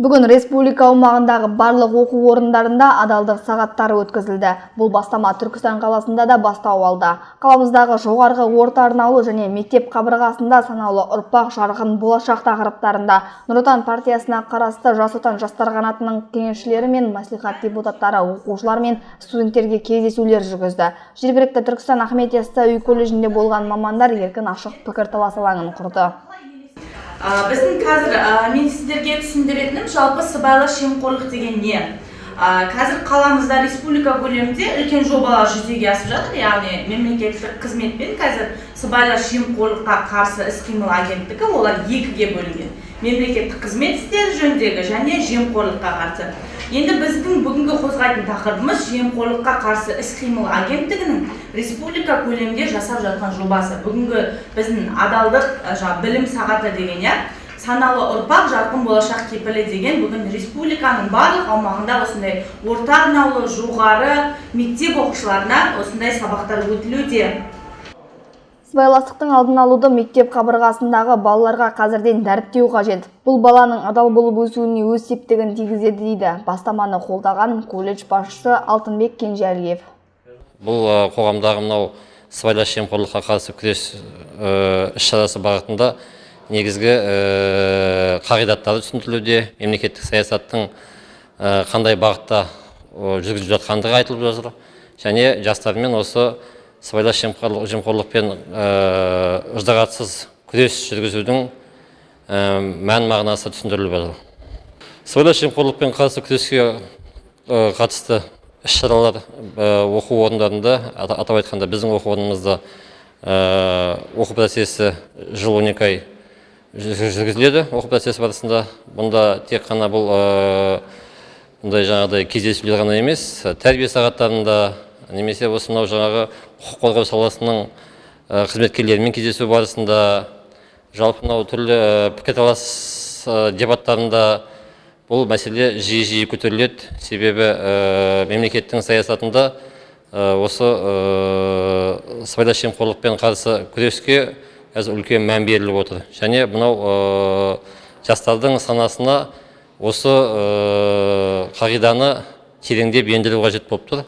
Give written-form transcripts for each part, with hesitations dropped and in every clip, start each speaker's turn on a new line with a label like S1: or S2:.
S1: Бүгін республика аумағындағы барлық оқу орындарында адалдық сағаттары өткізілді. Бұл бастама Түркістан қаласында да бастау алды. Қаламыздағы жоғарғы, орта арнаулы және мектеп қабырғасында «Саналы ұрпақ, жарқын болашақ» тақырыптарында Нұр Отан партиясына қарасты «Жас Отан» жастар қанатының кеңесшілері мен мәслихат депутаттары оқушылар мен студенттерге кездесулер жүргізді. Жергілікті Түркістан Ахмет Яссауи колледжінде болған мамандар еркін, ашық пікірталас алаңын құрды.
S2: Біздің қазір мен сіздерге түсіндіретінім, жалпы сыбайлас жемқорлық деген не? Қазір қаламызда, республика көлемінде үлкен жобалар жүзеге асып жатыр, яғни мемлекеттік қызметпен қазір Сыбайлас жемқорлыққа қарсы іс-қимыл агенттігі, олар екіге бөлінген: мемлекеттік қызмет істері жөніндегі және жемқорлыққа қарсы. Енді біздің бүгінгі қозғайтын тақырыбымыз — жемқорлыққа қарсы іс-қимыл агенттігінің республика көлемінде жасап жатқан жобасы. Бүгінгі біздің адалдық жаңағы білім сағаты деген, иә, «Саналы ұрпақ, жарқын болашақ кепілі» деген. Бүгін республиканың барлық аумағында осындай орта арнаулы, жоғары мектеп оқушыларына осындай сабақтар өтілуде.
S1: Сыбайластықтың алдын алуды мектеп қабырғасындағы балаларға қазірден дәріптеу қажет. Бұл баланың адал болып өсуіне өз септігін тигізеді, дейді бастаманы қолдаған колледж басшысы Алтынбек Кенжәлиев.
S3: Бұл қоғамдағы мынау сыбайлас жемқорлыққа қарсы күрес іс-шарасы бағытында негізгі қағидаттары түсіндірілуде, мемлекеттік саясаттың қандай бағытта жүргізіліп жатқандығы айтылып жатыр және жастармен осы сыбайлас жемқорлықпен ыждағатсыз күрес жүргізудің мән мағынасы түсіндіріліп жатыр. Сыбайлас жемқорлықпен қарсы күреске қатысты іс-шаралар оқу орындарында, атап айтқанда, біздің оқу орнымызда оқу процесі жыл 12 ай жүргізіледі. Оқу процесі барысында бұнда тек қана бұл бұндай жаңағыдай кездесулер ғана емес, тәрбие сағаттарында немесе осы мынау жаңағы құқық қорғау саласының қызметкерлерімен кездесу барысында, жалпы мынау түрлі пікірталас дебаттарында бұл мәселе жиі-жиі көтеріледі. Себебі мемлекеттің саясатында осы сыбайлас жемқорлықпен қарсы күреске қазір үлкен мән беріліп отыр және мынау жастардың санасына осы қағиданы тереңдеп ендіру қажет болып тұр.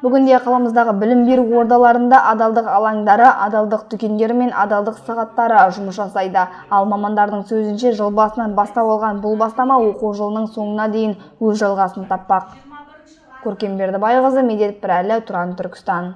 S1: Бүгінде қаламыздағы білім беру ордаларында адалдық алаңдары, адалдық дүкендері мен адалдық сағаттары жұмыс жасайды. Ал мамандардың сөзінше, жыл басынан бастау алған бұл бастама оқу жылының соңына дейін өз жалғасын таппақ. Көркем Бердібайқызы, Медет Пірәлі, Тұран, Түркістан.